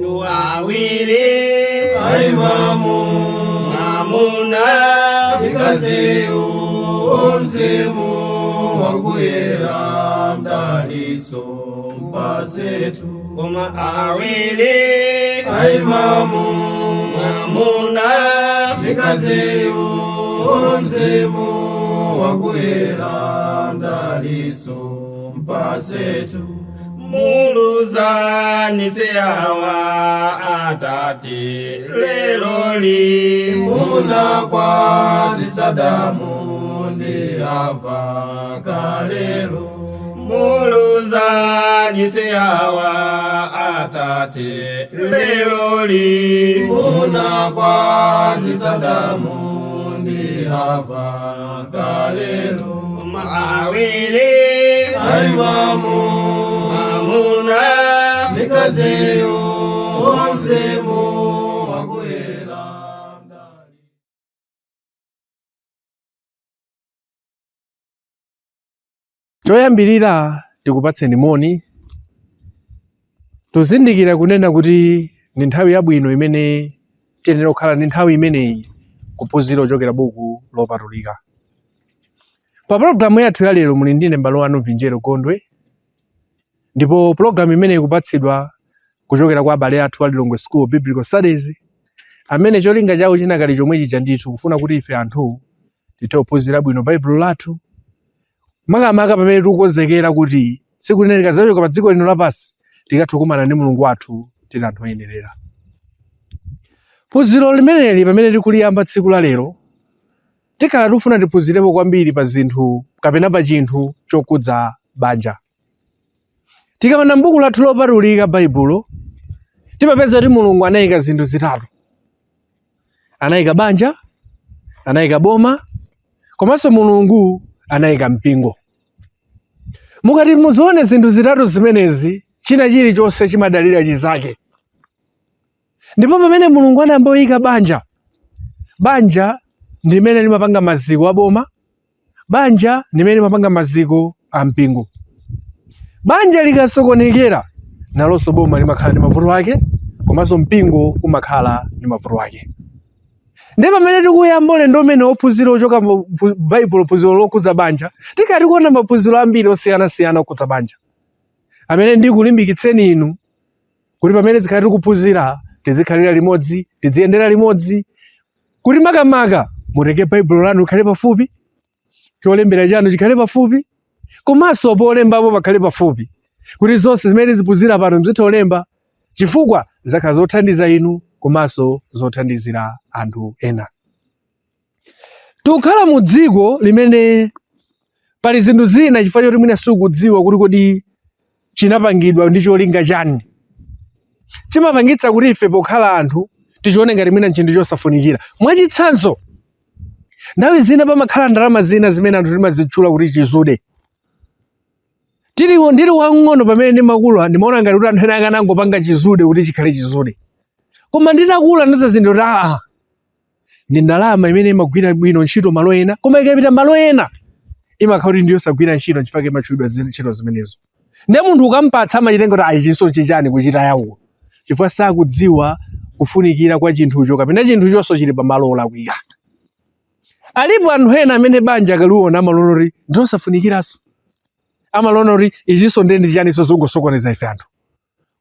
Awiri Aimamu mwamuna Mkaziyu mzimu wakuyera mdaliso mpasetu koma awiri Aimamu mwamuna Mkaziyu mzimu wakuyera mdaliso mpasetu Muluzani siyawa atate leloli Muna kwa Sadamu ndi Ava kalelo Muluzani siyawa atate leloli Muna kwa Sadamu ndi Ava kalelo Awiri Aimamu mwamuna Mikaziyu mzimu wakuyera mdali Choyambirira tikupatseni moni. Tuzindikira kunena kuti ndi nthawi yabwino imene tiyenera kukhala ndi nthawi imeneyi kuphunzira kuchokera buku lopatulika. Pa pologalamu yathu ya lero muli ndine m'bale wanu Vinjero Gondwe, ndipo pologalamu imeneyi ikupatsidwa kuchokera kwa abale athu a Lilongwe School of Biblical Studies, amene cholinga chawo chinakali chomwe chija ndithu kufuna kuti ife anthu tithe kuphunzira bwino Baibulo lathu, makamaka pamene tikukonzekera kuti tsiku lina tikadzachoka pa dziko lino lapansi tikathe kukumana ndi Mulungu wathu tili anthu oyenerera. Phunziro limeneli pamene tikuliyamba tsiku la lero, tikhala tikufuna tiphunzirepo kwambiri pa zinthu kapena pa chinthu chokhudza banja. Tikaona m'buku lathu lopatulika Baibulo, timapeza kuti Mulungu anayika zinthu zitatu. Anayika banja, anayika boma, komanso Mulungu anayika mpingo. Mukati muzione zinthu zitatu zimenezi, china chilichonse chimadalira chizake. Ndipo pamene Mulungu anayamba kuyika banja, banja ndi limene limapanga maziko a boma, banja ndi limene limapanga maziko a mpingo. Banja likasokonekera, nalonso boma limakhala ndi mavuto ake, komanso mpingo umakhala ndi mavuto ake. Ndiye pamene tikuyamba ulendo umene wophunzira ochoka mu Baibulo, phunziro lokhudza banja, tikhala tikuona maphunziro ambiri osiyanasiyana okhudza banja, amene ndikulimbikitseni inu kuti pamene tizikhala tikuphunzira tizikhalira limodzi, tiziyendera limodzi, kuti makamaka mutenge Baibulo lanu likhale pafupi, cholembera chanu chikhale pafupi, komanso polembapo pakhale pafupi, kuti zonse zimene tiziphunzira pano muzitha kulemba, chifukwa zakhala zothandiza inu komanso zothandizira anthu ena. Tikukhala mu dziko limene pali zinthu zina chifukwa choti mwina sikudziwa kuti kodi chinapangidwa ndi cholinga chani, chimapangitsa kuti ife pokhala anthu tichione ngati mwina nchinthu chosafunikira. Mwachitsanzo, nthawi zina pamakhala ndalama zina zimene anthu timazitchula kuti chizude. Ndili wamng'ono pamene ndimakula ndimaona ngati kuti anthu ena akanangopanga chizude kuti chikhale chizude, koma nditakula ndadzazindikira kuti aa, ndi ndalama imene imagwira bwino ntchito malo ena, koma ikapita malo ena imakhala kuti ndiyosagwira ntchito, nchifukwa imatchulidwa ntchito zimenezo. Ndiye munthu ukampatsa amachitenga kuti ayi, chinso nchichani kuchita yawo, chifukwa sakudziwa kufunikira kwa chinthucho kapena chinthuchonso chili pamalo olakwika. Alipo anthu ena amene banja akaliona amaliona kuti ndilosafunikiranso, amaliona kuti ichinso ndiye ndi chiyaninso zongosokoneza ife anthu,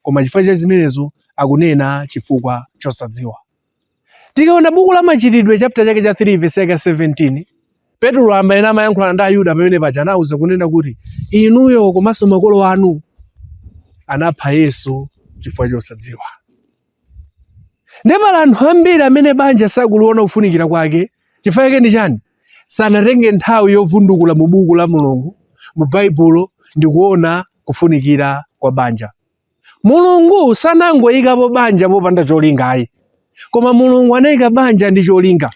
koma chifukwa cha zimenezo akunena chifukwa chosadziwa. Tikaona buku la Machitidwe chapter chake cha 3 verse yake 17, Petro amene amayankhulana ndi Ayuda pamene paja anawuza kunena kuti inuyo komanso makolo anu anapha Yesu chifukwa chosadziwa. Ndiye pali anthu ambiri amene banja sakuliona kufunikira kwake. Chifukwa chake ndi chani? Sanatenge nthawi yovundukula mu buku la Mulungu, mu Baibulo, ndi kuona kufunikira kwa banja. Mulungu sanangoyikapo banja popanda cholinga ayi, koma Mulungu anayika banja ndi cholinga.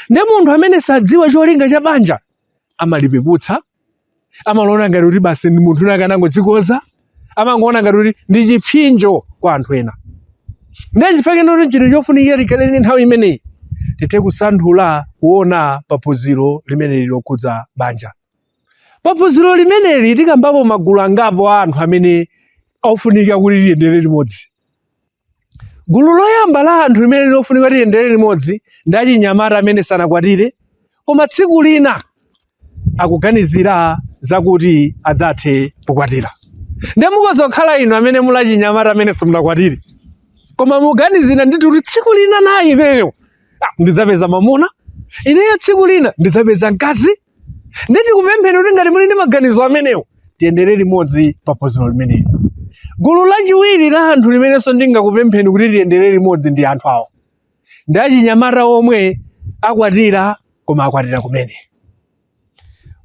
Ndiye munthu amene sadziwa cholinga cha banja amalipeputsa, amaliona ngati kuti basi ndi munthu akanangodzikoza, amangoona ngati kuti ndi chipsinjo kwa anthu ena. Ndiye chifukwa chake kuti chinthu chofunikira tikhale ndi nthawi imeneyi tithe kusanthula kuona paphunziro limeneli lokhudza banja. Paphunziro limeneli tikambapo magulu angapo a anthu amene ofunika kuti tiyendere limodzi. Gulu loyamba la anthu limene lofunika tiyendere limodzi ndi achinyamata amene sanakwatire, koma tsiku lina akuganizira zakuti adzathe kukwatira. Ndiye mukhoza kukhala inu amene muli achinyamata amene simunakwatire, koma muganizira ndithu kuti tsiku lina nayi ineyo ndidzapeza mamuna, ineyo tsiku lina ndidzapeza mkazi. Ndiye ndikupempheni kuti ngati muli ndi maganizo amenewo, tiyendere limodzi pa phunziro limeneli. Gulu lachiwiri la anthu limenenso ndingakupempheni kuti tiyendere limodzi ndi anthu awo, ndi achinyamata omwe akwatira koma akwatira kumene.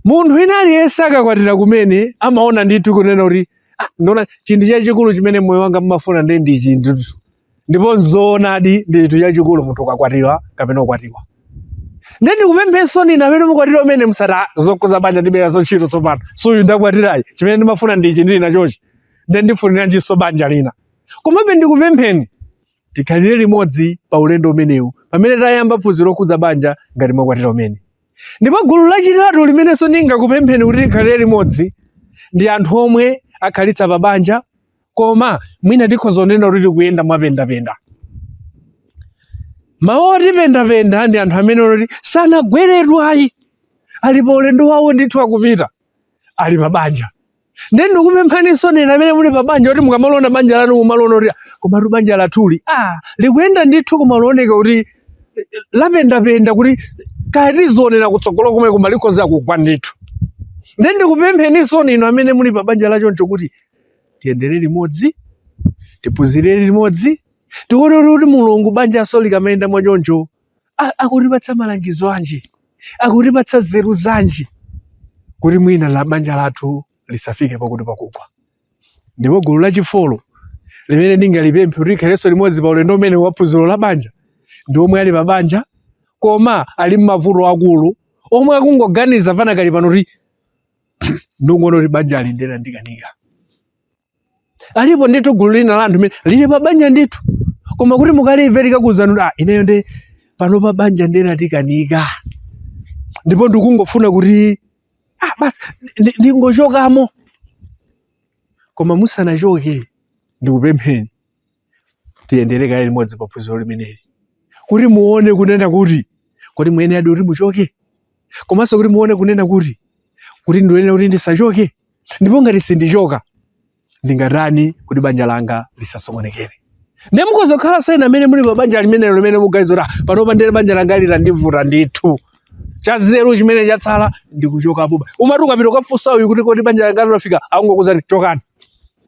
Munthu wina aliyense akakwatira kumene amaona ndithu kunena kuti ndiona chinthu chachikulu chimene moyo wanga mmafuna ndiye ndi chinthu, ndipo nzoonadi ndi chinthu chachikulu munthu ukakwatira kapena ukwatiwa. Ndiye ndikupemphenso inu amene mukwatira umene musati, zokhudza banja ndilibe nazo ntchito tsopano, suyu ndakwatirayi, chimene ndimafuna ndi ichi ndili nachochi, ndiye ndifuniranjinso banja lina. Komabe ndikupempheni tikhalire limodzi pa ulendo umenewu pamene tayamba phunziro lokhudza banja ngati mwakwatira umene. Ndipo gulu lachitatu limenenso ndingakupempheni kuti tikhalire limodzi ndi anthu omwe akhalitsa pa banja, koma mwina tikhoza kunena kuti tikuyenda mwapendapenda. Mawu oti pendapenda ndi anthu amene oti sanagweredwe ayi, ali pa ulendo wawo ndithu akupita, ali pa banja. Ndiye ndikupemphaninso inu amene muli pa banja kuti mukamaliona banja lanu mumaliona kuti komatu banja lathuli likuyenda ndithu, koma lioneka kuti lapendapenda, kuti kaya tizionera kutsogolo komwe koma likhoza kugwa ndithu. Ndiye ndikupempheninso inu amene muli pa banja lachoncho kuti tiyendere limodzi, tiphunzire limodzi, tione kuti Mulungu banjanso likamayenda mwachoncho akutipatsa malangizo anji, akutipatsa nzeru zanji kuti mwina la banja lathu lisafike pakuti pakugwa. Ndipo gulu lachifolo limene ndingalipemphe kuti likhalenso limodzi pa ulendo umene wa phunziro la banja ndi omwe ali pa banja koma ali m'mavuto akulu, omwe akungoganiza panakali pano kuti ndingoona kuti banja ali ndena ndikanika. Alipo ndithu gulu lina la anthu limene lili pa banja ndithu, koma kuti mukalimve likakuwuzani kuti ineyo ndi pano pa banja ndena tikanika, ndipo ndikungofuna kuti basi ndingochokamo. Koma musanachoke ndikupempheni tiyendere kaye limodzi pa phunziro limeneli kuti muone kunena kuti kodi muyeneradi kuti muchoke, komanso kuti muone kunena kuti ndiyenera kuti ndisachoke, ndipo ngati sindichoka ndingatani kuti banja langa lisasokonekere. Ndiye mukhoza kukhalanso ena amene muli pa banja limenelo limene muganiza kuti panopa ndiye banja langa litandivuta ndithu, chanzeru chimene chatsala ndikuchokapo. Umati ukapita ukafunsa uyu kuti kodi banja langa lafika, akungokuwuzani chokani.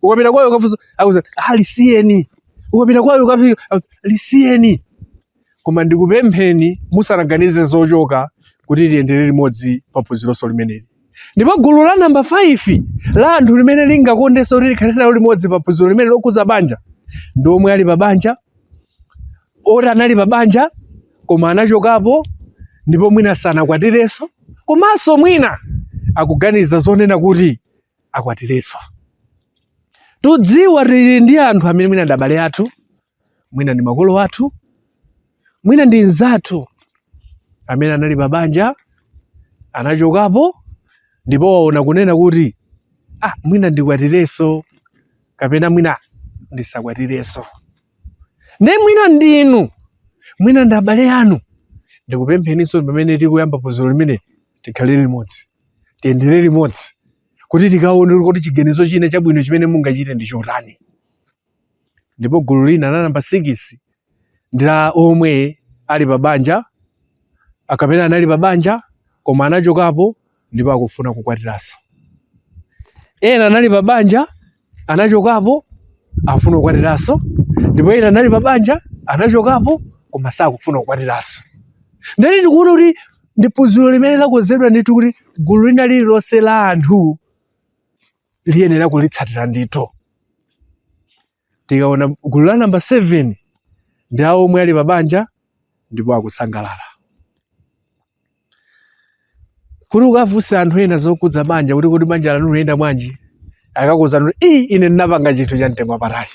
Ukapita kwayo ukafunsa akuwuzani lisiyeni. Ukapita kwayo ukafika akuwuzani lisiyeni. Koma ndikupempheni musanaganize zochoka kuti tiyendere limodzi pa phunzironso limeneli. Ndipo gulu la namba 5 la anthu limene lingakondenso kuti likhale nalo limodzi pa phunziro limene lokhudza banja ndi omwe ali pa banja, oti anali pa banja koma anachokapo ndipo mwina sanakwatirenso, komanso mwina akuganiza zonena kuti akwatirenso. Tudziwa tili ndi anthu amene mwina ndi abale athu, mwina ndi makolo athu, mwina ndi nzathu amene anali pa banja anachokapo ndipo waona kunena kuti mwina ndikwatirenso kapena mwina ndisakwatirenso. Ndiye mwina ndinu, mwina ndi abale anu, ndikupempheninso pamene tikuyamba phunziro limene tikhalire limodzi, tiyendere limodzi kuti tikaone kuti chiganizo china chabwino chimene mungachite ndi chotani. Ndipo gulu lina la namba 6 ndi la omwe ali pa banja kapena anali pa banja koma anachokapo ndipo akufuna kukwatiranso. Ena anali pa banja anachokapo akufuna kukwatiranso, ndipo ena anali pa banja anachokapo koma sakufuna kukwatiranso. Ndiye tikuona kuti ndi phunziro limene lakonzedwa ndithu kuti gulu lina lililonse la anthu liyenera kulitsatira ndithu. Tikaona gulu la namba 7 ndi awo omwe ali pa banja ndipo akusangalala. Kuti ukafunse anthu ena zokhudza banja kuti kodi banja lanu liyenda bwanji, akakuwuzani kuti ine ndinapanga chinthu cha mtengo wapatali.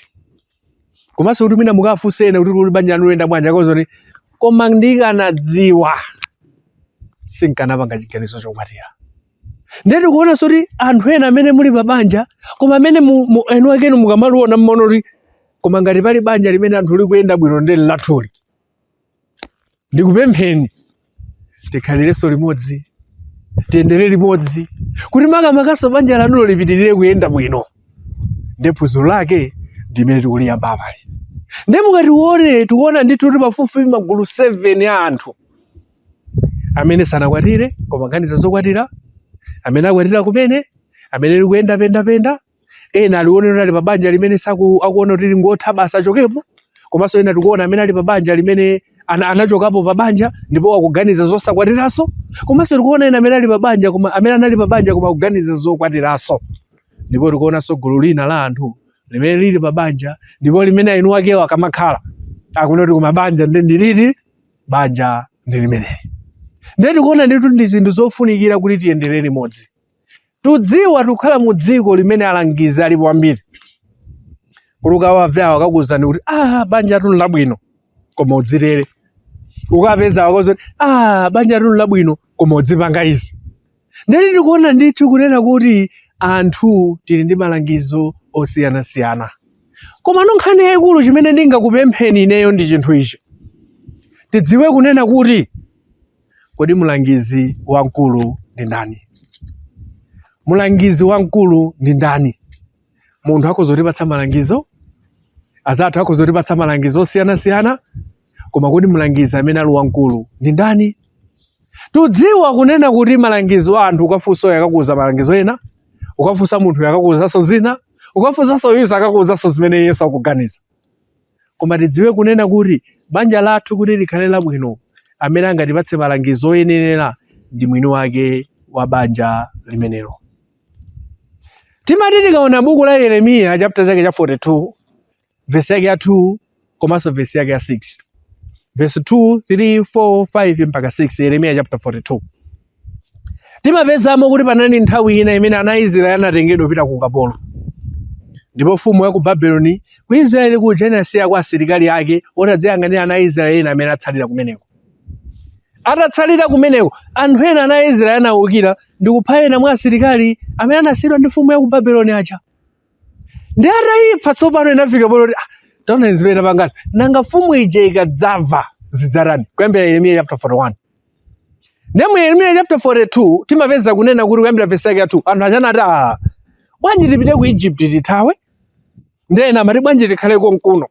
Komanso kuti mwina mukafunse ena kuti kodi banja lanu liyenda bwanji, akakuwuzani kuti koma ndikanadziwa sinkanapanga chiganizo chokwatira. Ndiye tikuonanso kuti anthu ena amene muli pa banja koma amene enu akenu mukamaliona mmaona kuti Koma ngati pali banja limene anthu likuyenda bwino ndi lathuli. Ndikupempheni tikhalirenso limodzi, tiyendere limodzi, kuti makamakaso banja lanulo lipitirire kuyenda bwino. Ndiye phunziro lake ndimene tikuliyamba apali. Ndiye mukatione, tikuona ndithu kuti pafupifupi magulu 7 a anthu amene sanakwatire koma nkhani zokwatira, amene akwatira kumene, amene ali kuyenda pendapenda, ena alionera kuti ali pa banja limene akuona kuti lingotha basi achokepo, komanso ena tikuona amene ali pa banja limene anachokapo pa banja ndipo akuganiza zosakwatiranso, komanso tikuona ena amene ali pa banja koma amene anali pa banja koma akuganiza zokwatiranso, ndipo tikuonanso gulu lina la anthu limene lili pa banja ndipo limene eni akewo akamakhala akunena kuti koma banja ndi ndiliti, banja ndi limeneli. Ndiye tikuona ndithu ndi zinthu zofunikira kuti tiyendere limodzi. Tudziwa tukhala mu dziko limene alangizi alipo ambiri. Kuti ukawamve awo akakuwuzani kuti banja lanu labwino koma udzitere. Ukapeza awo akakuwuza kuti banja lanu labwino koma udzipanga izi. Ndiye tikuona ndithu kunena kuti anthu tili ndi malangizo osiyanasiyana. Koma nkhani yayikulu chimene ndingakupempheni ineyo ndi chinthu ichi. Tidziwe kunena kuti kodi mulangizi wamkulu ndi ndani? Mulangizi wamkulu ndi ndani? Munthu akhoza kutipatsa malangizo, azathu akhoza kutipatsa malangizo osiyanasiyana, koma kodi mulangizi amene ali wamkulu ndi ndani? Tudziwa kunena kuti malangizo a anthu, ukafunsa uyo akakuwuza malangizo ena, ukafunsa munthu uyo akakuwuzanso zina, ukafunsanso uyunso akakuwuzanso zimene iyenso akuganiza. Koma tidziwe kunena kuti banja lathu kuti likhale labwino, amene angatipatse malangizo oyenerera ndi mwini wake wa banja limenelo. Timati tikaona buku la Yeremiya chapter chake cha 42 verse yake ya 2 komanso verse yake ya 6, verse 2, 3, 4, 5 mpaka 6, Yeremiya chapter 42, timapezamo kuti panali nthawi ina imene ana a Israeli anatengedwa kupita ku ukapolo, ndipo mfumu ya ku Babeloni ku Israeli kuja inasiya kwa asilikali ake oti adziyang'anira ana a Israeli ena amene atsalira kumeneko. Atatsalira kumeneko, anthu ena ana a Israeli anawukira ndi kupha ena mwa asilikali amene anasiyidwa ndi mfumu ya ku Babeloni aja. Ndi atayipha, tsopano inafika poti taona zimene tapangazi, nanga mfumu ija ikadzamva zidzatani? Kuyambira Yeremiya chapter 41. Ndiye mu Yeremiya chapter 42 timapeza kunena kuti kuyambira verse yake ya 2, anthu aja anati, bwanji tipite ku Egypt tithawe? Ndiye ena amati bwanji tikhale konkuno?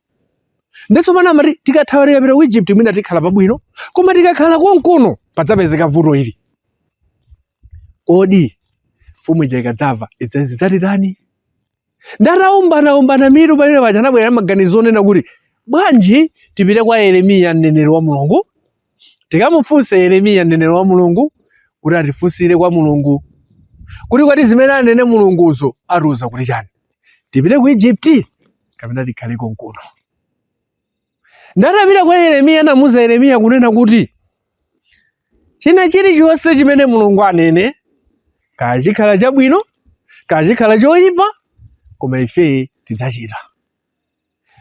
Ndiye tsopano amati tikathawa tikapita ku Egypt mwina tikhala pabwino, koma tikakhala konkuno padzapezeka vuto ili. Kodi mfumu ija ikadzamva zidzatitani? Ataumbana mitu pamene paja anabwera maganizo onena kuti bwanji tipite kwa Yeremiya mneneri wa Mulungu, tikamufunse Yeremiya mneneri wa Mulungu kuti atifunsire kwa Mulungu kuti kodi zimene anene Mulunguzo atiuza kuti chani, tipite ku Egypt kapena tikhale konkuno. Ndatapita kwa Yeremiya, anamuuza Yeremiya kunena kuti china chilichonse chimene Mulungu anene, kaya chikhala chabwino kaya chikhala choyipa, koma ife tidzachita.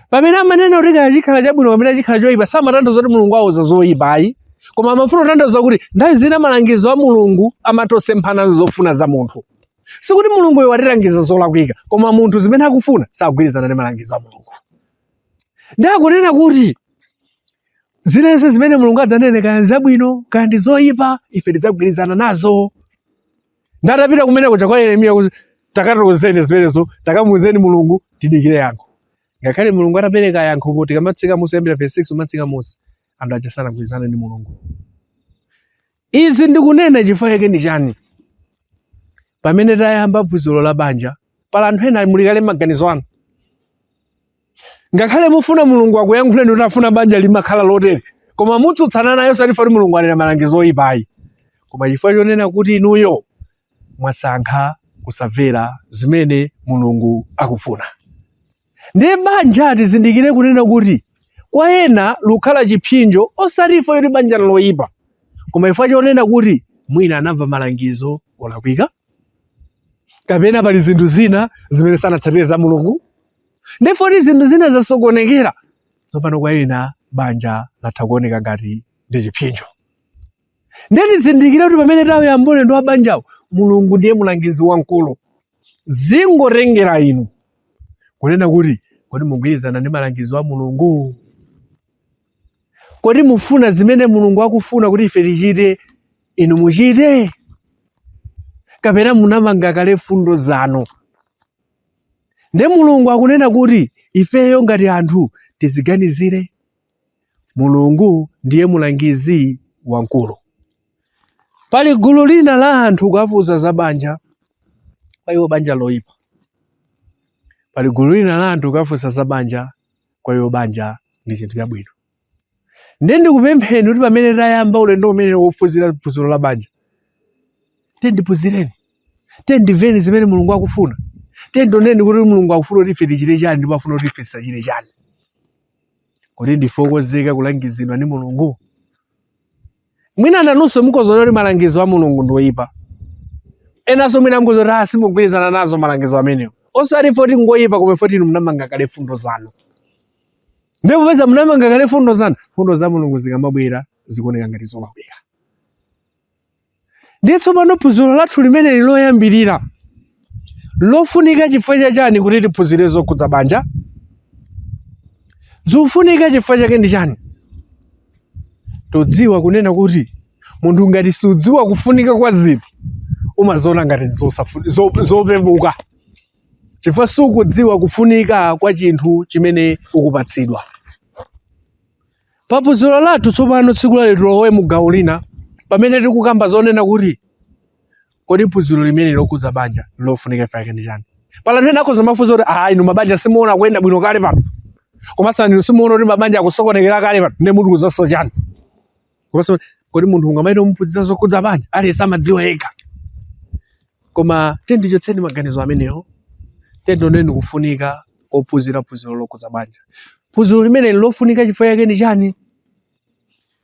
Pamene amanena kuti kaya chikhala chabwino kapena chikhala choyipa, samatanthauza kuti Mulungu auza zoyipa ayi, koma amafuna kutanthauza kuti nthawi zina malangizo a Mulungu amatosemphana zofuna za munthu. Sikuti Mulunguyo watilangiza zolakwika, koma munthu zimene akufuna sagwirizana ndi malangizo a Mulungu. Ndiye akunena kuti zinense zimene Mulungu adzanene, kaya zabwino kaya ndi zoyipa, ife tidzagwirizana nazo. Ndatapita kumene kuja kwa Yeremiya kuti takatiuzeni zimenezo, takamuuzeni Mulungu, tidikire yankho. Ngakhale Mulungu atapereka yankho, tikamatsika musi kuyambira verse 6 umatsika musi, anthu aja sanagwirizane ndi Mulungu. Izi ndikunena chifukwa chake ndi chani? Pamene tayamba phunziro la banja, pala anthu ena mulikale maganizo anu. Ngakhale mufuna Mulungu akuyankhuleni kuti afuna banja limakhala lotere, koma mutsutsana naye osati kuti Mulungu anena malangizo oyipa ayi, koma chifukwa chonena kuti inuyo mwasankha kusamvera zimene Mulungu akufuna. Ndiye banja tizindikire kunena kuti kwa ena lukhala chipsinjo, osati chifukwa choti banja loyipa, koma chifukwa chonena kuti mwina anamva malangizo olakwika, kapena pali zinthu zina zimene sanatsatire za Mulungu, ndipo kuti zinthu zina zasokonekera. Tsopano kwa ena banja latha kuoneka ngati ndi chipsinjo. Ndiye tizindikire kuti pamene tayamba ulendo wa banjawo, Mulungu ndiye mulangizi wamkulu. Zingotengera inu kunena kuti Kodi mugwirizana ndi malangizo a Mulungu? Kodi mufuna zimene Mulungu akufuna kuti ife tichite, inu muchite? Kapena munamanga kale fundo zanu? Nde Mulungu akunena kuti ifeyo ngati anthu tiziganizire. Mulungu ndiye mulangizi wamkulu. Pali gulu lina la anthu kuwafunsa za banja, kwa iwo banja loyipa. Pali gulu lina la anthu kuwafunsa za banja, kwa iwo banja ndi chinthu chabwino. Ndiye ndikupempheni kuti pamene tayamba ulendo umene wophunzira phunziro la banja, tiyeni tiphunzireni, tiyeni timveni zimene Mulungu akufuna, tiyeni tioneni kuti Mulungu akufuna kuti ife tichite chani ndipo afuna kuti ife tisachite chani. Kodi ndife okonzeka kulangizidwa ndi Mulungu? Mwina nanunso mukhoza kuti malangizo a Mulungu ndi oyipa. Enanso mwina mukhoza kuti ah, simugwirizana nazo malangizo amenewo. Osati poti ngoyipa koma poti inu munamanga kale fundo zanu. Ndipo popeza munamanga kale fundo zanu, fundo za Mulungu zikamabwera zikuoneka ngati zolakwika. Ndiye tsopano phunziro lathu limeneli loyambirira lofunika chifukwa cha chani kuti tiphunzire zokhudza banja? Zikufunika chifukwa chake ndi chani? Todziwa kunena kuti munthu ngati sudziwa kufunika kwa zinthu umaziona ngati zopepuka chifukwa sukudziwa kufunika kwa chinthu chimene ukupatsidwa. Pa phunziro lathu tsopano tsiku la lero tilowe mu gawo lina pamene tikukamba zonena kuti kodi phunziro limene lokhudza banja lofunika chifukwa chake ndi chani? Pali anthu ena akhoza kumafunsa kuti ah, inu mabanja simuona kuyenda bwino kale pano, komanso inu simuona kuti mabanja akusokonekera kale pano, ndiye mutiuzanso chani? Komanso kodi munthu ungamaite umuphunzitsa zokhudza banja aliyense amadziwa yekha. Koma tiyeni tichotseni maganizo amenewo, tiyeni tioneni kufunika kophunzira phunziro lokhudza banja. Phunziro limene lofunika chifukwa chake ndi chani?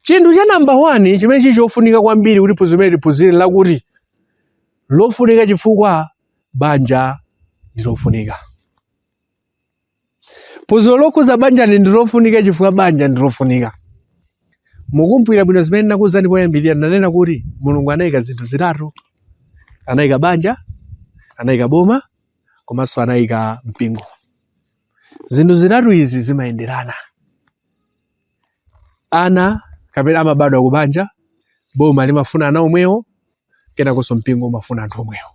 Chinthu cha namba 1 chimene chili chofunika kwambiri kuti phunziro limene tiphunzire lakuti lofunika chifukwa banja ndi lofunika. Phunziro lokhudza banja ndi lofunika chifukwa banja ndi lofunika. Mukumbukira bwino zimene ndinakuwuzani poyambirira, ndinanena kuti Mulungu anayika zinthu zitatu. Anayika banja, anayika boma, komanso anayika mpingo. Zinthu zitatu izi zimayenderana. Ana kapena amabadwa ku banja, boma limafuna ana omwewo, kenakonso mpingo umafuna anthu omwewo.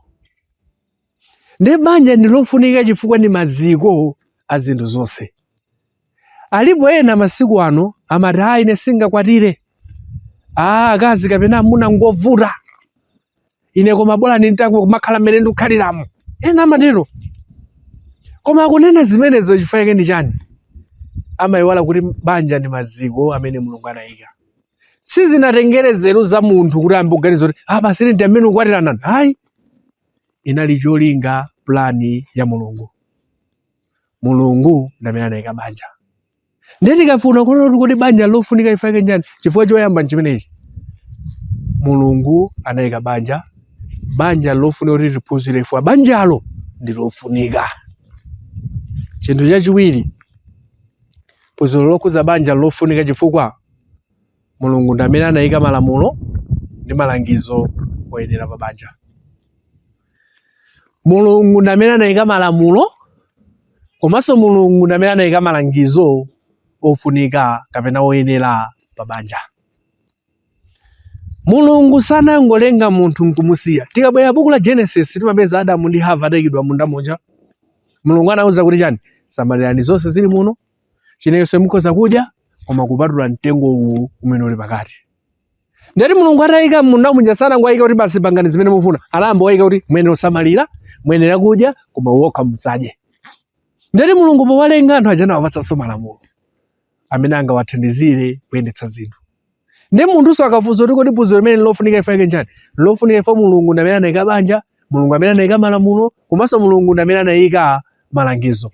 Ndiye banja ndi lofunika chifukwa ndi maziko a zinthu zonse. Alipo ena masiku ano amati ayi ine singakwatire, ah, akazi kapena amuna ngovuta, ine koma bola ndingomakhala mmene ndikukhaliramo. Ena amatero. Koma akunena zimenezo chifukwa chake ndi chani? Amayiwala kuti banja ndi maziko amene Mulungu anayika. Sizinatengere nzeru za munthu kuti ayambe kuganiza kuti ah, basi ine ndi amene ukwatirana. Ayi, inali cholinga, plani ya Mulungu. Mulungu ndi amene anayika banja. Ndiye tikafuna kuona kuti kodi banja lofunika chifukwa chake nchani, chifukwa choyamba nchimenechi, Mulungu anayika banja, banja lofunika kuti tiphunzire chifukwa banjalo ndi lofunika. Chinthu chachiwiri, phunziro lokhudza banja lofunika chifukwa Mulungu ndi amene anayika malamulo ndi malangizo oyenera pa banja. Mulungu ndi amene anayika malamulo komanso Mulungu ndi amene anayika malangizo ofunika kapena oyenera pa banja. Mulungu sanangolenga munthu nkumusiya. Tikabwera buku la Genesis timapeza Adamu ndi Hava atayikidwa munda muja. Mulungu anawuza kuti chani? Samalirani zonse zili muno, chinenso mukhoza kudya, koma kupatula mtengo uwu umene uli pakati. Ndati Mulungu atayika munda muja sanangoyika kuti basi pangani zimene mufuna. Anayamba wayika kuti muyenera kusamalira, muyenera kudya, koma wokha musadye. Ndati Mulungu powalenga anthu aja anawapatsanso malamulo amene angawathandizire kuyendetsa zinthu. Ndi munthunso akafunsa kuti kodi phunziro limene lofunika chifukwa chake nchani? Lofunika chifukwa Mulungu ndi amene anayika banja, Mulungu amene anayika malamulo, komanso Mulungu ndi amene anayika malangizo.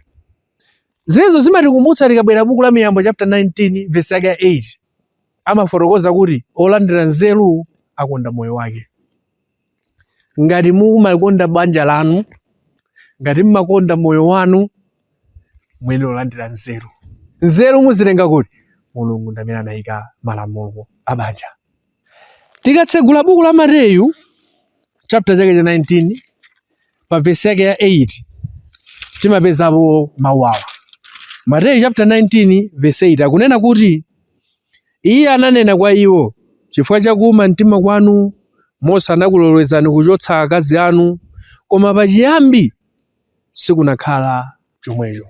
Zimenezo zimatikumbutsa tikabwera buku la Miyambo chapter 19 verse yake ya 8 amafotokoza kuti olandira nzeru akonda moyo wake. Ngati mumakonda banja lanu, ngati mmakonda moyo wanu, muyenera kulandira nzeru. Nzeru muzitenga kuti? Mulungu ndi amene anayika malamulo a banja. Tikatsegula buku la Mateyu chapter chake cha 19 pa vesi yake ya 8 timapezapo mawu awa. Mateyu chapter 19 verse 8 akunena kuti iye ananena kwa iwo, chifukwa cha kuuma mtima kwanu Mose anakulolezani kuchotsa akazi anu, koma pachiyambi sikunakhala chomwecho.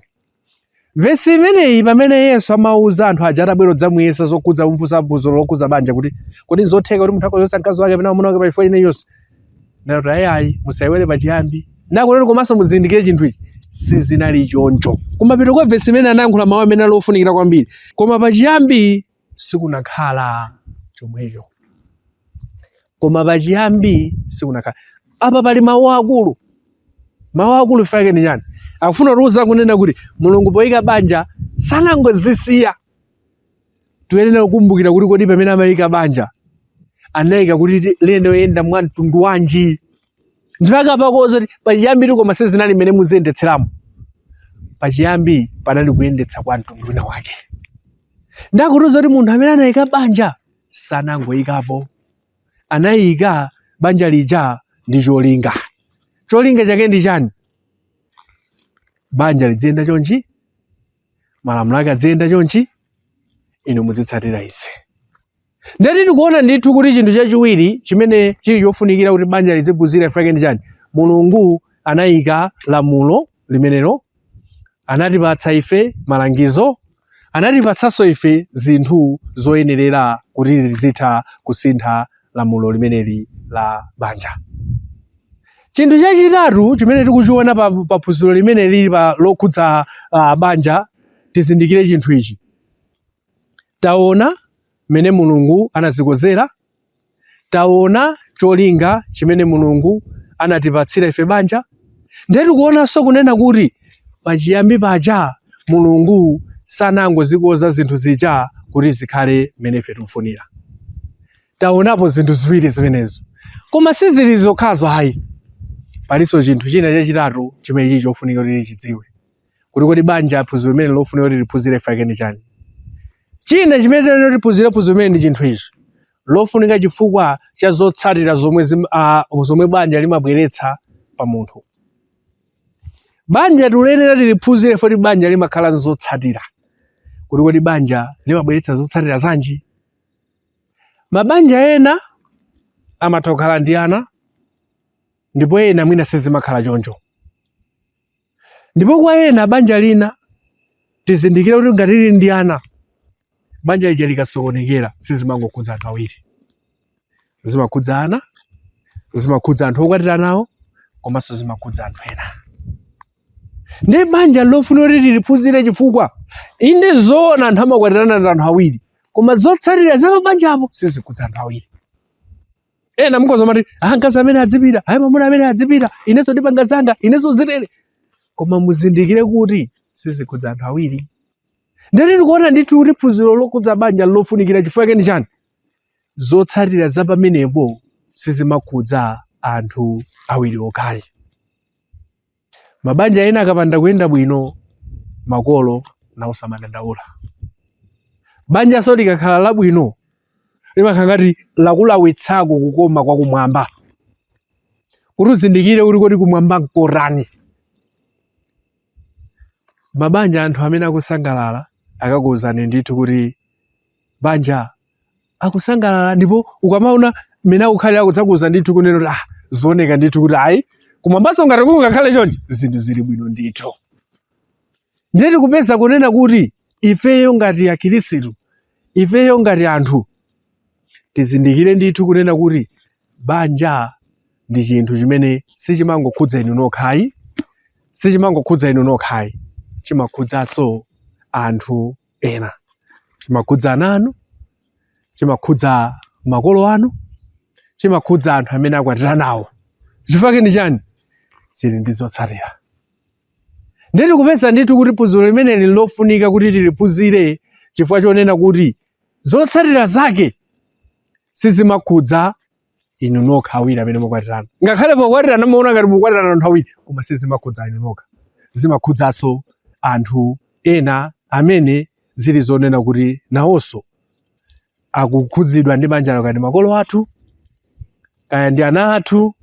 Vesi imeneyi pamene Yesu amauza anthu aja atabwera kudzamuyesa zokhudza kumfunsa funso lokhudza banja kuti kodi nzotheka kuti munthu akhoza kuchotsa mkazi wake kapena mwamuna wake pa chifukwa china chilichonse, anati ayi ayi, musayiwale pachiyambi. Nakunena komanso muzindikire chinthu ichi, sizinali choncho. Kumapeto kwa vesi imene anayankhula mawu amene ali ofunikira kwambiri, koma pachiyambi sikunakhala chomwecho. Koma pachiyambi sikunakhala. Apa pali mawu akulu. Mawu akulu chifukwa ndi chani? Akufuna kutiuza kunena kuti Mulungu poyika banja sanangozisiya. Tiyenera kukumbukira kuti kodi pamene amayika banja anayika kuti liyenera mwa mtundu wanji. Nchifukwa apa kuti pachiyambi koma sizinali mmene muziyendetseramo. Pachiyambi panali kuyendetsa kwa mtundu wina wake. Ndakutiuza kuti munthu amene anayika banja sanangoyikapo, anayika banja lija ndi cholinga. Cholinga chake ndi chani? Banja lidziyenda chonchi, malamulo ake adziyenda chonchi, inu mudzitsatira izi. Ndati tikuona ndithu kuti chinthu chachiwiri chimene chili chofunikira kuti banja lidziphunzira chifukwa ndi chani? Mulungu anayika lamulo limenelo, anatipatsa ife malangizo, anatipatsanso ife zinthu zoyenerera kuti zizitha kusintha lamulo limeneli la banja. Chinthu chachitatu chimene tikuchiona pa phunziro limene lili pa lokhudza banja, tizindikire chinthu ichi. Taona mmene Mulungu anazikonzera, taona cholinga chimene Mulungu anatipatsira ife banja, ndiye tikuonanso kunena kuti pachiyambi paja Mulungu sanangozikonza zinthu zija kuti zikhale mmene ife tikufunira. Taonapo zinthu ziwiri zimenezo, koma sizili zokhazo ayi, palinso chinthu china chachitatu chimene chili chofunika kuti tichidziwe kuti kodi banja phunziro limene lofunika kuti tiphunzire ife ndi chani. China chimene tiyenera tiphunzire phunziro limene ndi chinthu ichi lofunika chifukwa cha zotsatira zomwe banja limabweretsa pa munthu. Banja tikuyenera tiliphunzire poti banja limakhala nzotsatira, kuti kodi banja limabweretsa zotsatira zanji. Mabanja ena amatha kukhala ndi ana ndipo ena mwina sizimakhala choncho. Ndipo kwa ena banja lina tizindikire kuti ngati lili ndi ana, banja lija likasokonekera sizimangokhudza anthu awiri, zimakhudza ana, zimakhudza anthu okwatira nawo, komanso zimakhudza anthu ena. Ndiye banja lofuna kuti tiliphunzire chifukwa inde zoona anthu amakwatirana ndi anthu awiri, koma zotsatira za mabanjapo sizikhudza anthu awiri. Ena mukhoza mati ah, mkazi amene adzipita, ayi mwamuna amene adzipita, inenso ndipanga zanga, inenso zitere. Koma muzindikire kuti sizikhudza anthu awiri. Ndiye tikuona ndithu kuti phunziro lokhudza banja lofunikira chifukwa chake ndi chani? Zotsatira za pamenepo sizimakhudza anthu awiri okhayi. Mabanja ena akapanda kuyenda bwino, makolo nawo samadandaula. Banjanso likakhala labwino limakhala ngati lakulawitsako kukoma kwa kumwamba, kuti uzindikire kuti kodi kumwamba nkotani. Mabanja anthu amene akusangalala akakuwuzani ndithu kuti banja akusangalala, ndipo ukamaona mmene akukhalira akudzakuuza ndithu kunena kuti ah, zioneka ndithu kuti ayi kumwambanso ngati kungakhale chonchi zinthu zili bwino ndithu. Ndiye tikupeza kunena kuti ifeyo ngati akhristu, ifeyo ngati anthu tizindikire ndithu kunena kuti banja ndi chinthu chimene sichimangokhudza inu nokhayi, sichimangokhudza inu nokhayi, chimakhudzanso anthu ena. Chimakhudza ana anu, chimakhudza makolo anu, chimakhudza anthu amene akwatira nawo. Chifukwa ndi chani? Zili ndi zotsatira. Ndiye tikupeza ndithu kuti phunziro limeneli lofunika kuti tiliphunzire chifukwa chonena kuti zotsatira zake sizimakhudza inu nokha awiri amene mukwatirana. Ngakhale pokwatirana mumaona ngati mukwatirana anthu awiri, koma sizimakhudza inu nokha, zimakhudzanso anthu ena amene zili zonena kuti nawonso akukhudzidwa ndi banjalo, kaya ndi makolo athu, kaya ndi ana athu,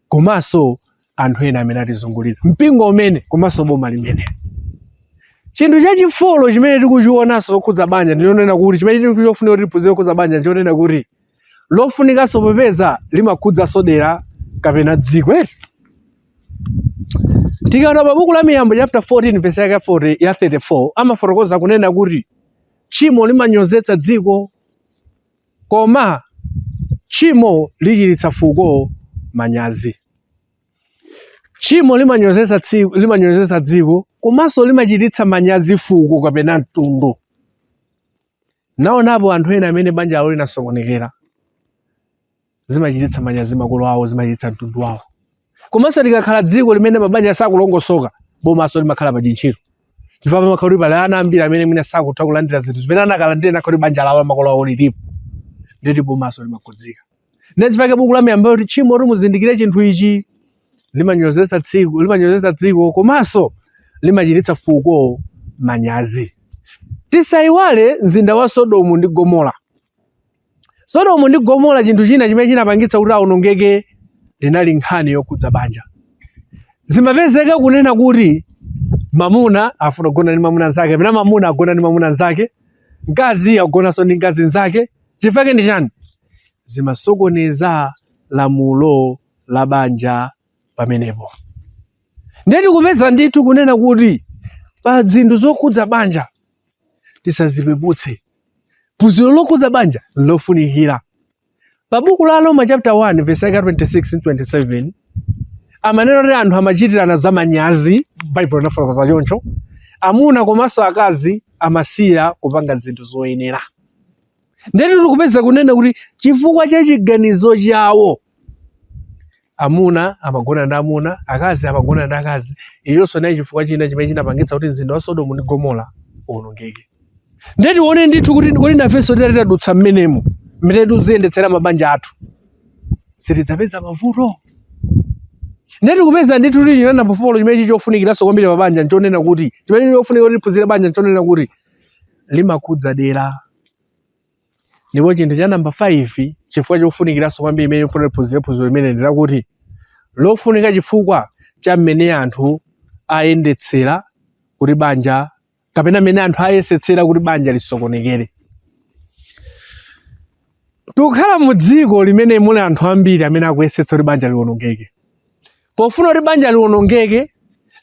komanso anthu ena amene atizungulira, mpingo umene komanso boma limene. Chinthu chachifolo chimene tikuchionanso chokhudza banja ndionena kuti chimene chili chofunika kuti tiphunzire chokhudza banja ndionena kuti lofunikanso popeza limakhudzaso dera kapena dziko eti. Tikaona pa buku la Miyambo chapter 14 verse yake 40 ya 34 amafotokoza kunena kuti tchimo limanyozetsa dziko, koma tchimo lichititsa fuko manyazi. Tchimo limanyozetsa dziko komanso limachititsa manyazi fuko kapena mtundu. Naonapo anthu ena amene banja lawo linasokonekera, zimachititsa manyazi makolo awo, zimachititsa mtundu wawo. Komanso likakhala dziko limene mabanja sakulongosoka, bomaso limakhala pa chintchito, chifukwa pamakhala kuti pali ana ambiri amene mwina sakutha kulandira zinthu zimene anakalandira nakhala kuti banja lawo makolo awo lilipo, nditi bomaso limakhudzika. Ndiye buku la Miyambo kuti tchimo kuti muzindikire chinthu ichi limanyozetsa dziko komanso limachititsa fuko manyazi. Tisayiwale mzinda wa Sodomu ndi Gomora. Sodomu ndi Gomora, chinthu china chimene chinapangitsa kuti awonongeke linali nkhani yokhudza banja. Zimapezeka kunena kuti mamuna afuna kugona ndi mamuna nzake, kapena mamuna agona ndi mamuna nzake, mkazi agonanso ndi mkazi nzake. Chifukwa ndi chani? Zimasokoneza lamulo la banja pamenepo. Ndiye tikupeza ndithu kunena kuti pa zinthu zokhudza banja tisazipeputse. Phunziro lokhudza banja lofunikira. Pa buku la Roma chapter 1 verse yake 26 and 27 amanena kuti anthu amachitirana zamanyazi, Baibulo linafotokoza choncho. Amuna komanso akazi amasiya kupanga zinthu zoyenera. Ndiye tikupeza kunena kuti chifukwa cha chiganizo chawo, amuna amagona ndi amuna, akazi amagona ndi akazi. Ichonso naye chifukwa china chimene chinapangitsa kuti mzinda wa Sodomu ndi Gomora uwonongeke. Ndiye tione ndithu kuti kodi nafenso titati tadutsa mmenemo, mmene tiziyendetsera mabanja athu, sitidzapeza mavuto. Ndiye tikupeza ndithu kuti chinana pofolo chimene chili chofunikiranso kwambiri pa banja nchonena kuti chimene chili chofunika kuti tiphunzire banja nchonena kuti limakhudza dera. Ndipo chinthu cha namba 5, chifukwa chofunikiranso kwambiri imene ndifuna tiphunzire phunziro limene ndi lakuti lofunika chifukwa cha mmene anthu ayendetsera kuti banja kapena mmene anthu ayesetsera kuti banja lisokonekere. Tikukhala mu dziko limene muli anthu ambiri amene akuyesetsa kuti banja liwonongeke. Pofuna kuti banja liwonongeke,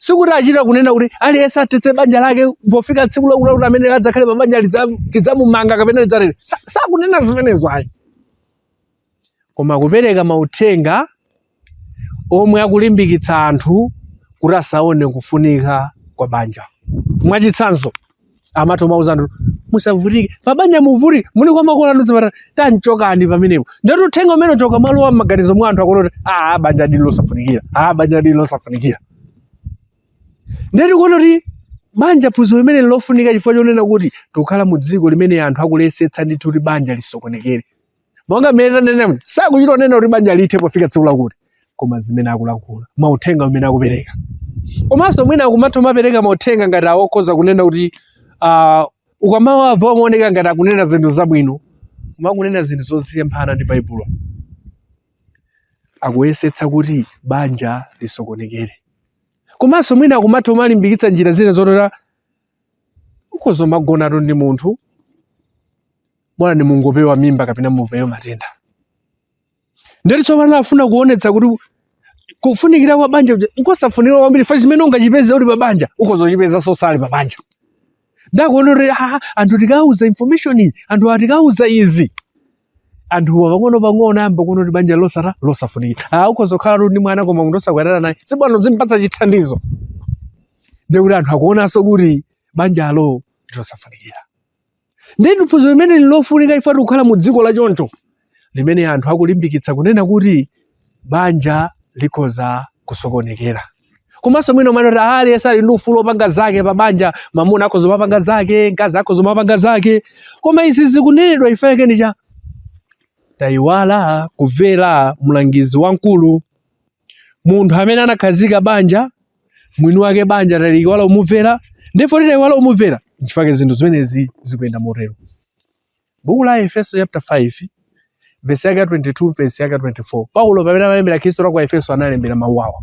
sikuti achita kunena kuti aliyense athetse banja lake pofika tsiku lakuti kuti amene adzakhale pa banja tidzamumanga kapena lidzatere. Sakunena zimenezo ayi, koma kupereka mauthenga omwe akulimbikitsa anthu kuti asaone kufunika kwa banja. Mwachitsanzo, amatha kumauza anthu musavutike pabanja, muvutike muli kwa makolo anu zipatala, tanchokani pamenepo. Ndati uthenga umene uchoka malowa m'maganizo mwa anthu akuona kuti ah, banja lili losafunikira, ah, banja lili losafunikira. Ndati kuona kuti banja phunziro limene lofunika chifukwa chonena kuti tikukhala mu dziko limene anthu akuyesetsa ndithu kuti banja lisokonekere. Monga mmene tanenera kuti sakuchita kunena kuti banja lithe pofika tsiku lakuti, koma zimene akulankhula, mauthenga amene akupereka, komanso mwina akumatha kumapereka mauthenga ngati awokhoza kunena kuti ukamawamva umaoneka ngati akunena zinthu zabwino, koma akunena zinthu zosemphana ndi Baibulo. Akuyesetsa kuti banja lisokonekere. Komanso mwina akumatha kumalimbikitsa njira zina zotera ukhoza kumagonatu ndi munthu, bola ni mungopewa mimba kapena mupewe matenda. Ndeti tsopano afuna kuonetsa kuti kufunikira kwa banja kuja nkosafunikira kwambiri, fa chimene ungachipeze uli pa banja ukhoza kuchipeza sosali pa banja. Ndakuona kuti anthu tikauza information iyi, anthu atikauza izi, anthuwa pang'ono pang'ono ayamba kuona kuti banja losata losafunikira. Ukhoza kukhala ndi mwana koma munthu osakwanana naye, sibwino uzimpatsa chithandizo. Ndikuti anthu akuonanso kuti banjalo losafunikira. Ndiye phunziro limene lilofunika ife tikukhala mu dziko la choncho limene anthu akulimbikitsa kunena kuti banja likhoza kusokonekera. Komanso mwina umati kuti aliyense ali ndi ufulu wopanga zake pa banja, mamuna akhoza kumapanga zake, mkazi akhoza kumapanga zake. Koma izi zikunenedwa ife yake ndi cha tayiwala kumvera mlangizi wamkulu, munthu amene anakhazika banja, mwini wake banja taliyiwala kumumvera. Ndipo titayiwala kumumvera, nchifukwa zinthu zimenezi zikuyenda motero. Buku la Efeso chapter 5 verse yake 22 verse yake 24, Paulo pamene amalembera Khristu la ku Efeso analembera mawu awa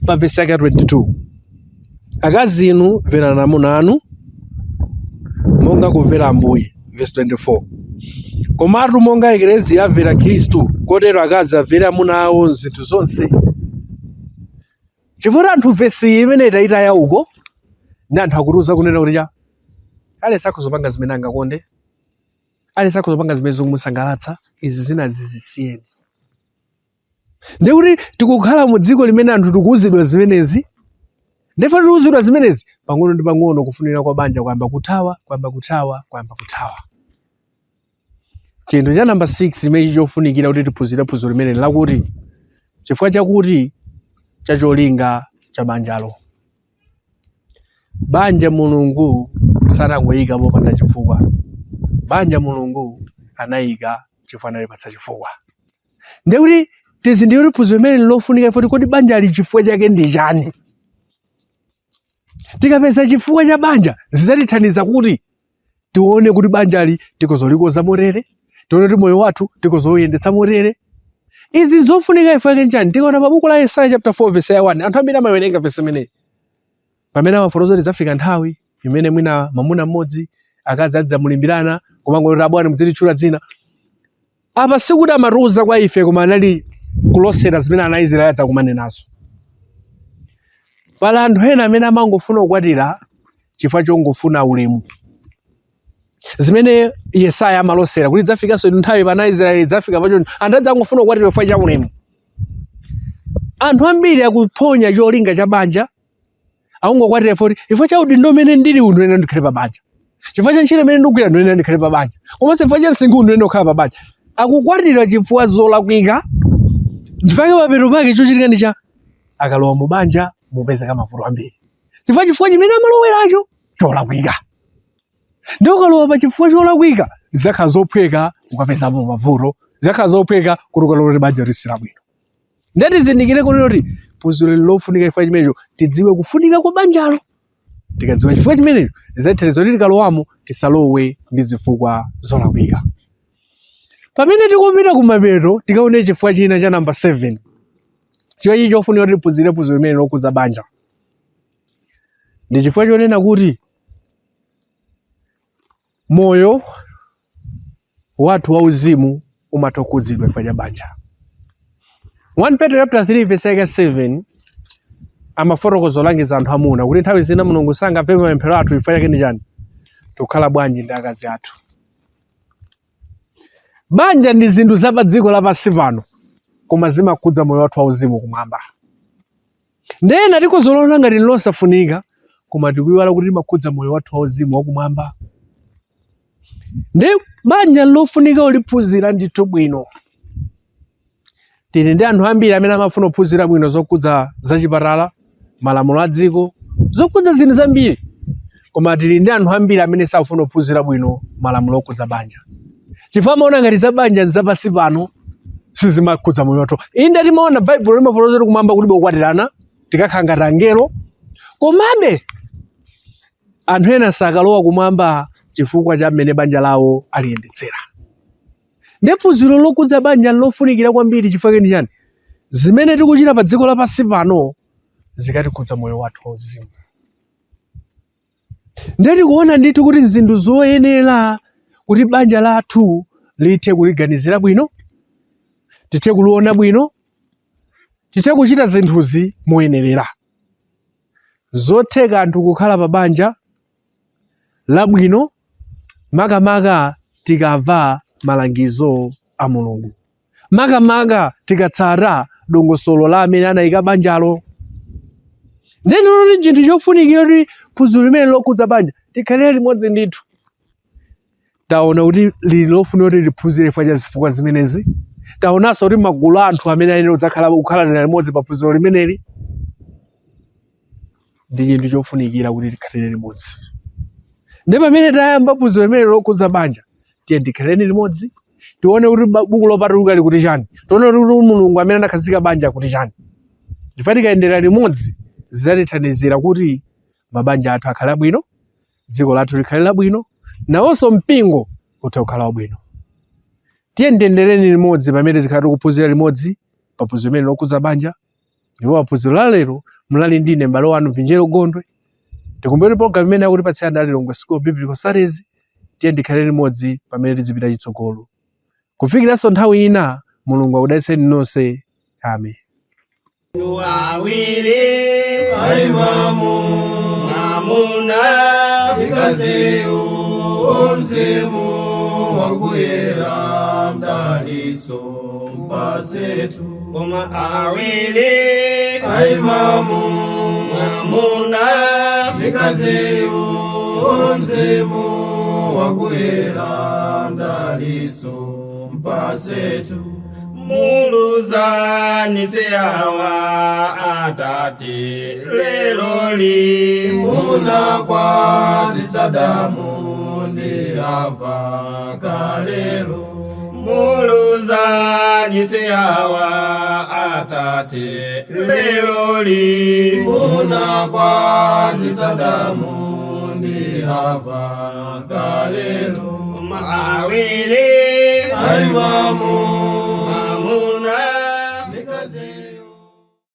pa verse yake 22: akazi inu mverani amuna anu. Monga kumvera Ambuye. Verse 24. Komatu monga Ekleziya amvera Khristu, kotero akazi amvere amuna awo m'zinthu zonse. Chifukwa anthu vesi imene tayitaya uko, ndi anthu akutiuza kunena kuti cha aliyense akhoza kupanga zimene angakonde, aliyense akhoza kupanga zimene zikumusangalatsa, izi zina zisiyeni. Ndikuti tikukhala mu dziko limene anthu tikuwuzidwa zimenezi, ndipo tikuwuzidwa zimenezi pang'ono ndi pang'ono kufunira kwa banja kuyamba kuthawa, kuyamba kuthawa, kuyamba kuthawa. Chinthu cha namba 6 chimene chofunikira kuti tiphunzire phunziro limene lakuti chifukwa chakuti cha cholinga cha banjalo. Banja Mulungu sanangoyika popanda chifukwa. Banja Mulungu anayika chifukwa analipatsa chifukwa. Ndekuti tizindikire kuti phunziro limene lofunika ifoti kodi banja li chifukwa chake ndi chani? Tikapeza chifukwa cha banja zidzatithandiza kuti tione kuti banjali tikozolikoza motere, tione kuti moyo wathu tikozowuyendetsa motere. Izi zofunika ife yake nchani? Tikaona pa buku la Yesaya chapter 4 verse ya 1, anthu ambiri amawerenga verse imeneyi pamene amafotokoza kuti idzafika nthawi imene mwina mwamuna mmodzi akazi adzamulimbirana kumangoti abwana mudzititchula dzina. Apa sikuti amatiuza kwa ife, koma anali kulosera zimene ana a Israeli adzakumane nazo. Pali anthu ena amene amangofuna kukwatira chifukwa chongofuna ulemu, zimene Yesaya amalosera kuti idzafikanso nthawi pa ana a Israeli idzafika pachoncho anthu adzangofuna kukwatira chifukwa cha ulemu. Anthu ambiri akuphonya cholinga cha banja, akungokwatira foti chifukwa cha udindo umene ndili uwu ndiyenera ndikhale pa banja, chifukwa cha ntchito imene ndikugwira ndiyenera ndikhale pa banja, komanso chifukwa cha msinkhu ndiyenera kukhala pa banja. Akukwatira chifukwa zolakwika, chifukwa mapeto pake chochitika ndi cha akalowa mu banja mupezeka mavuto ambiri, chifukwa chimene amaloweracho cholakwika. Ndi ukalowa pa chifukwa cholakwika zidzakhala zophweka ukapezapo mavuto, zidzakhala zophweka kuti ukalowe banja lisila bwino. Ndiye tizindikire kunena kuti phunziro lofunika chifukwa chimenecho tidziwe kufunika kwa banjalo. Tikadziwa chifukwa chimenecho zidzatithandiza kuti tikalowamo tisalowe ndi zifukwa zolakwika. Pamene tikupita kumapeto tikaone chifukwa china cha namba 7, chifukwa chichi chofunika kuti tiphunzire phunziro limene lokhudza banja ndi chifukwa chonena kuti moyo wathu wauzimu umatha kukhudzidwa chifukwa cha banja. 1 Petro chapter 3 verse yake 7 amafotokoza olangiza anthu amuna kuti nthawi zina Mulungu sangamve mapemphero athu chifukwa chake ndi chani? Tikukhala bwanji ndi akazi athu. Banja ndi zinthu za pa dziko lapansi pano, koma zimakhudza moyo wathu wauzimu kumwamba. Ndiye ena tikozolona ngati losafunika, koma tikuiwala kuti limakhudza moyo wathu wauzimu wakumwamba. Ndi banja lofunika uliphunzira ndithu bwino. Tili ndi anthu ambiri amene amafuna kuphunzira bwino zokhudza zachipatala, malamulo a dziko, zokhudza zinthu zambiri, koma tili ndi anthu ambiri amene safuna kuphunzira bwino malamulo okhudza banja, chifukwa amaona ngati za banja nzapansi pano, sizimakhudza moyo wathu. Inde timaona Baibulo limafotokoza kuti kumwamba kulibe kukwatirana, tikakhala ngati angelo, komabe anthu ena sakalowa kumwamba chifukwa cha mmene banja lawo aliyendetsera. Ndiye phunziro lokhudza banja lofunikira kwambiri chifukwa ndi chani? Zimene tikuchita pa dziko lapansi pano zikatikhudza moyo wathu wauzimu. Ndiye tikuona ndithu kuti zinthu zoyenera kuti banja lathu lithe kuliganizira bwino, tithe kuliona bwino, tithe kuchita zinthuzi moyenerera. Zotheka anthu kukhala pa banja labwino makamaka tikamva malangizo a Mulungu, makamaka tikatsata dongosolo la amene anayika banjalo. Ndiye ndi chinthu chofunikira kuti phunziro limene lokhudza banja tikhalire limodzi ndithu. Taona kuti lili lofunika kuti liphunzire chifukwa cha zifukwa zimenezi. Taonanso kuti magulu a anthu amene ayenera kudzakhala kukhala limodzi pa phunziro limeneli ndi chinthu chofunikira kuti tikhalire limodzi. Ndi pamene tayamba phunziro limene lokhudza banja, tiye tikhalireni limodzi, tione kuti buku lopatulika likuti chani, tione kuti Mulungu amene anakhazika banja akuti chani. Chifukwa tikayendera limodzi zidzatithandizira kuti mabanja athu akhale abwino, dziko lathu likhale labwino, nawonso mpingo uthe kukhala wabwino. Tiye tiyendereni limodzi pamene tizikhala tikuphunzira limodzi pa phunziro limene lokhudza banja. Ndipo pa phunziro la lero munali ndine m'bale wanu Vinjero Gondwe. Tikumbukire program imene akutipatsira ndi a Lilongwe School of Biblical Studies. Tiye ndikhale limodzi pamene tizipita chitsogolo. Kufikiranso nthawi ina, Mulungu akudalitseni nonse. Amen. Awiri Aimamu mwamuna Mkaziyu mzimu wakuyera mdaliso mpasetu koma awiri Aimamu mwamuna Mkaziyu mzimu wakuyera mdaliso mpasetu Muluzani siawa atate leloli Munakwatisa Sadamu ndi Hava kalelo Muluzani siawa atate leloli Munakwatisa Sadamu ndi Hava kalelo Awiri Aimamu